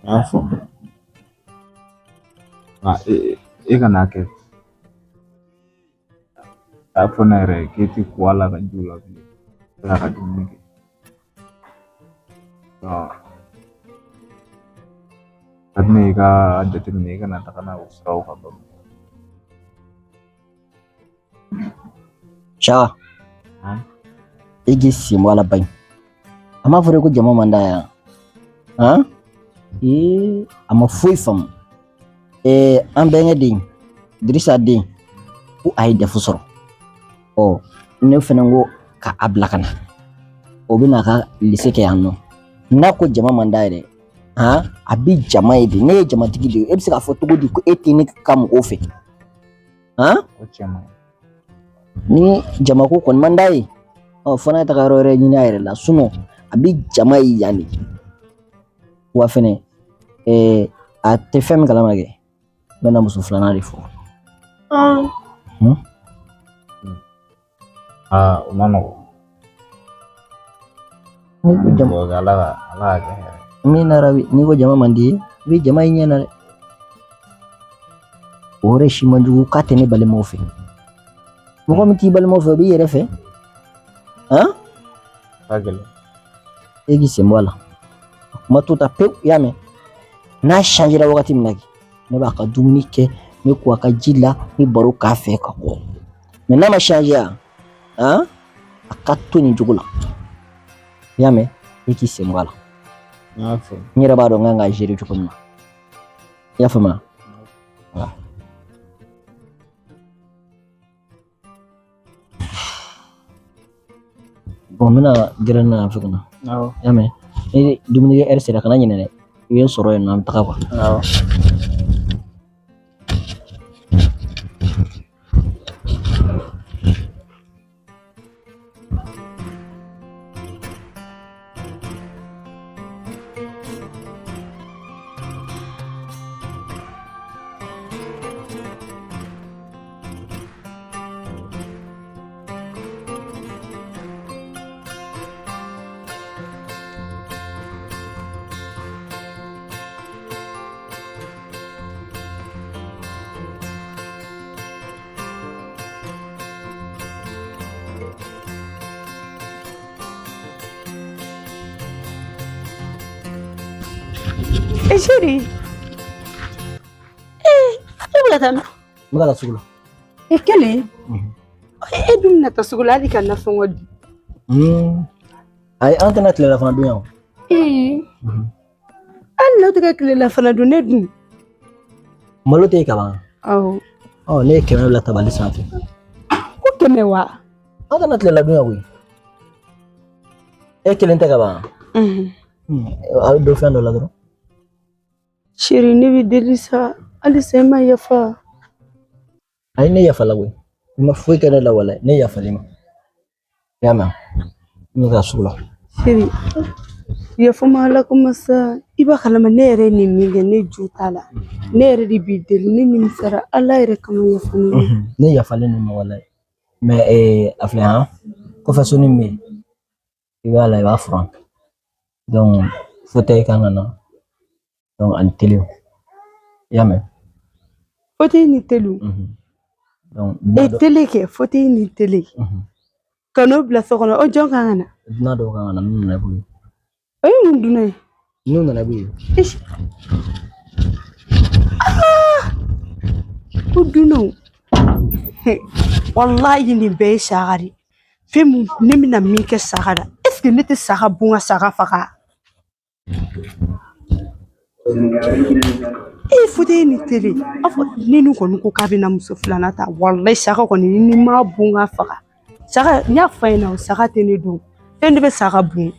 N y'a faamu. Nka e kana kɛ. A y'a fɔ ne yɛrɛ ye k'e tɛ ko a la ka ji la bilen. Ala ka dumuni kɛ. Ka di ne ye i ka jateminɛ, i kana taga n'a o siraw kan dɔɔnin. Saka, e k'i sen bɔ a la bayi. A m'a fɔ ko jama man d'a ye yan. Ee, a ma foyi faamu. An bɛnkɛ den, Dirisa den, ko a ye dɛfu sɔrɔ. Ɔ, ne fɛnɛ ko ka a bila ka na. O bɛna a ka lise kɛ yan nɔ. N'a ko jama man d'a ye dɛ, a bɛ jama ye de. Ne ye jamatigi de ye. E bɛ se k'a fɔ cogo di ko e tɛ ne ka mɔgɔw fɛ? O cɛ man ɲi. Ni jamako kɔni man d'a ye, ɔ fo n'a ye taga yɔrɔ wɛrɛ ɲini a yɛrɛ la. Sinon a bɛ jama ye yan de. Wa fɛnɛ, a tɛ fɛn min kalama kɛ, n bɛna muso filanan de fɔ. Aa, o ma nɔgɔn. Ala ka kɛ hɛrɛ. Min nara bi, n'i ko jama man di ye, i bɛ jama ye ɲɛ na dɛ. O yɛrɛ si man jugu k'a tɛ ne balimaw fɛ. Mɔgɔ min t'i balimaw fɛ o b'i yɛrɛ fɛ. Han? Ka gɛlɛn. E k'i sen bɔ a la. A kuma to ta pewu, i y'a mɛn? N'a changera wagati min na kɛ, ne b'a ka dumuni kɛ, ne ko a ka ji la, ne baro k'a fɛ ka kɔ. Mais n'a ma changer han? A ka to nin cogo la. I y'a mɛn? E k'i sen bɔ a la. N y'a faamu. N yɛrɛ b'a dɔn n kan k'a gérer cogo min na. I y'a faamuya? Voilà. Bon, n bɛna gɛrɛ n na yan fɛ ka na. Awɔ. I y'a mɛn? Ni dumunikɛ ɛri sera kana ɲinɛ dɛ. I bɛ n sɔrɔ yen nɔ an bɛ taga quoi. Awɔ. E chérie. E bɛ ka taa min? N bɛ ka taa sugu la. E kelen? E dun bɛna taa sugu la hali ka nasɔngɔ di. Ayi, an tɛna tilelafana dun yan o. Hali n'aw tɛ ka tilelafana dun, ne dun. Malo tɛ yen kaban. Awɔ. Ɔ, ne ye 100 bila tabali sanfɛ. Ko 100 wa? An tɛna tilela dun yan koyi. E kelen tɛ kaban. A bɛ don fɛn dɔ la dɔrɔn. Chérie, ne b'i deli sa, halisa e ma yafa. Ayi, ne yafala koyi. I ma foyi kɛ ne la walayi, ne yafal'i ma. I y'a mɛn? N bɛ taa sugu la. Chérie, yafa ma Ala kama sa. I b'a kalama ne yɛrɛ ye nin min kɛ, ne jo t'a la. Ne yɛrɛ de b'i deli, ne nimisara Ala yɛrɛ kama yafa ne ma. Ne yafalen don ma walayi. Mais a filɛ han, kɔfɛ so min bɛ yen, i b'a la i b'a furan. Donc fauteuil kan ka na. Donc ani télé. I y'a mɛn? Fauteuil ni télé. Donc E télé kɛ, fauteuil ni télé. Ka n'o bila so kɔnɔ, o jɔn kan ka na? Dunan dɔw kan ka na n'u nana i b'u ye. O ye mun dunan ye? N'u nana i b'u ye. Ko dunanw. Walayi nin bɛɛ ye saga de ye. Fɛn mun ne bɛna min kɛ saga la, est ce que ne tɛ saga bon ka saga faga? E fauteuil ni télé. A fɔ ni nin kɔni ko k'a bɛna muso filanan ta, walayi saga kɔni ni m'a bon ka faga. Saga, n y'a fɔ a ɲɛna o saga tɛ ne dun. Fɛn de bɛ saga bon.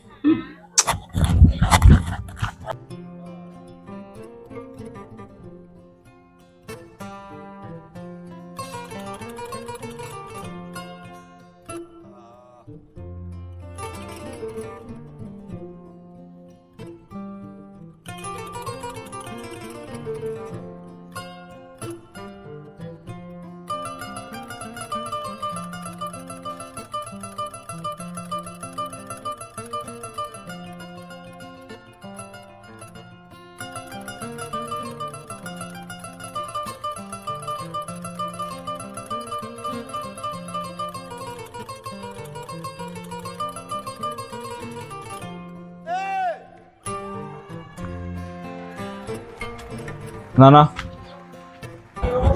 Nana.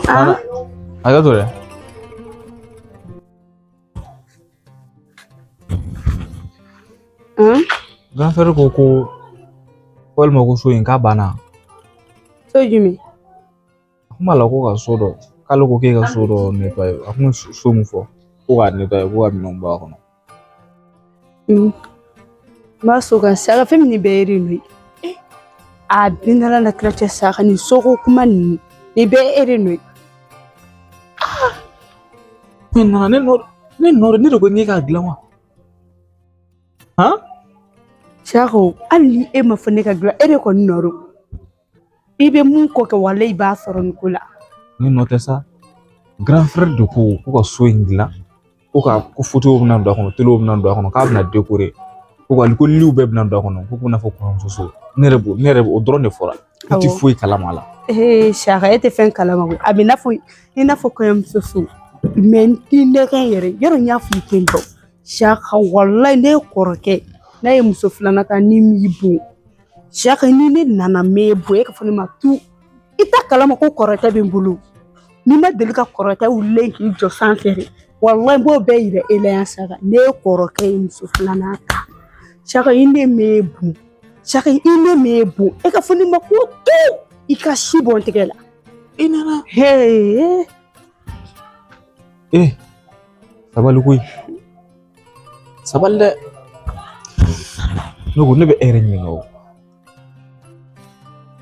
Nana. Hakɛ to dɛ. Grand frère ko ko walima ko so in k'a banna. So jumɛn? A kun b'a la ko ka so dɔ, k'ale ko k'e ka so dɔ nettoyer. A kun ye so min fɔ ko k'a nettoyer ko ka minɛnw bɔ a kɔnɔ. N b'a so kan saga fɛn min nin bɛɛ ye de nɔ ye. A bin ala na kira cɛ saga nin soko kuma ninnu nin bɛɛ e de nɔ ye. Ne nana ne nɔ ne de ko k'e k'a dilan wa? Han? Sako, hali ni e ma fɔ ne ka dilan, e de kɔni nɔ don. I bɛ mun kɔ kɛ walayi i b'a sɔrɔ nin ko la. Ne nɔ tɛ sa. Grand frère de ko ko ka so in dilan, ko ka ko fauteuil bɛna don a kɔnɔ, télé bɛna don a kɔnɔ, k'a bɛna décorer. Ko ka ko liw bɛɛ bɛna don a kɔnɔ, ko n'a fɔ kɔɲɔmuso so. Ne yɛrɛ o dɔrɔn de fɔra. Ne tɛ foyi kalama a la. Ee Saka, e tɛ fɛn kalama koyi. A bɛ n'a fɔ i n'a fɔ kɔɲɔmuso so, mɛ n t'i nɛgɛn yɛrɛ. Yɔrɔ n y'a f'i ye ten tɔ Saka, walayi ne kɔrɔkɛ n'a ye muso filanan ta ni m'i bon Saka, ni ne nana m'e bon, e ka fɔ ne ma tu. I t'a kalama ko kɔrɔkɛ bɛ n bolo. N'i ma deli ka kɔrɔkɛ wulilen k'i jɔ sanfɛ de, walayi n b'o bɛɛ yira e la yan Saka. Ne kɔrɔkɛ ye muso filanan ta Saka, i ne m'e bon Saka, i ne m'e bon, e ka fɔ ne ma ko tu, i ka si bɔ n tɛgɛ la. I nana. Hee. Eh, sabali koyi, sabali dɛ. Ne ko ne bɛ e yɛrɛ ɲininka o.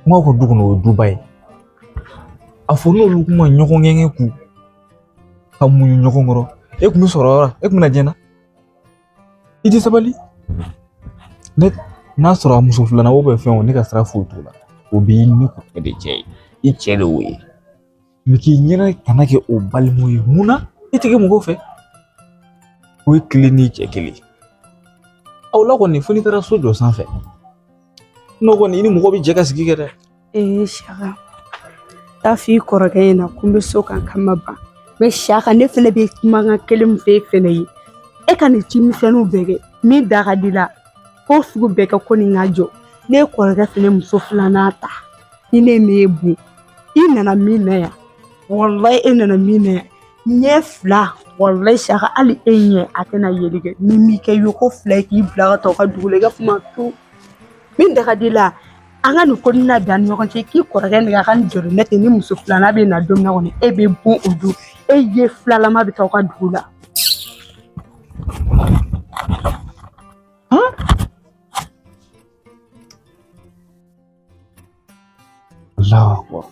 Kuma ko du kɔnɔ, o ye duba ye. A fɔ n'olu kuma ɲɔgɔn gɛn k'u ka muɲu ɲɔgɔn kɔrɔ, e kun bɛ sɔrɔ yɔrɔ, e kun bɛna diɲɛ na. I tɛ sabali. Ne n'a sɔrɔ a muso filanan o bɛ fɛn o, ne ka sira foyi t'o la. O b'i ne kɔrɔkɛ de cɛ ye. I cɛ de y'o ye. Mɛ k'i ɲɛna kana kɛ o balimaw ye. Mun na i tɛ kɛ mɔgɔw fɛ? O ye kelen n'i cɛ kelen. Aw la kɔni, fo n'i taara so jɔ sanfɛ. N'o kɔni, i ni mɔgɔ bɛ jɛ ka sigi kɛ dɛ. Ee Saka, taa f'i kɔrɔkɛ ɲɛna ko n bɛ so kan kama ban. Mɛ Saka, ne fɛnɛ bɛ kumakan kelen min f'e fɛnɛ ye, e ka nin cimisɛnninw bɛɛ kɛ min da ka di la, k'o sugu bɛɛ kɛ ko nin ka jɔ. Ne kɔrɔkɛ fɛnɛ muso filanan ta, ni ne m'e bon, i nana min na yan, walayi e nana min na yan ɲɛ fila, walayi Saka, hali e ɲɛ a tɛna yeli kɛ. Ni m'i kɛ yoko fila ye k'i bila ka taa u ka dugu la, i ka kuma to min da ka di la. An ka nin ko nin labɛn an ni ɲɔgɔn cɛ, k'i kɔrɔkɛ nɛgɛ a ka nin jɔrɔ. Ne tɛ ni muso filanan bɛ na don min na kɔni, e bɛ bon o don, e ye filalama bɛ taa aw ka dugu la. Allahu akbar.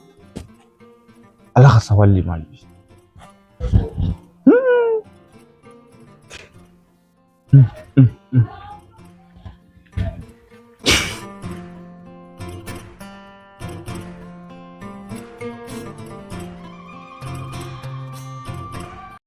Ala ka sabali ma bi.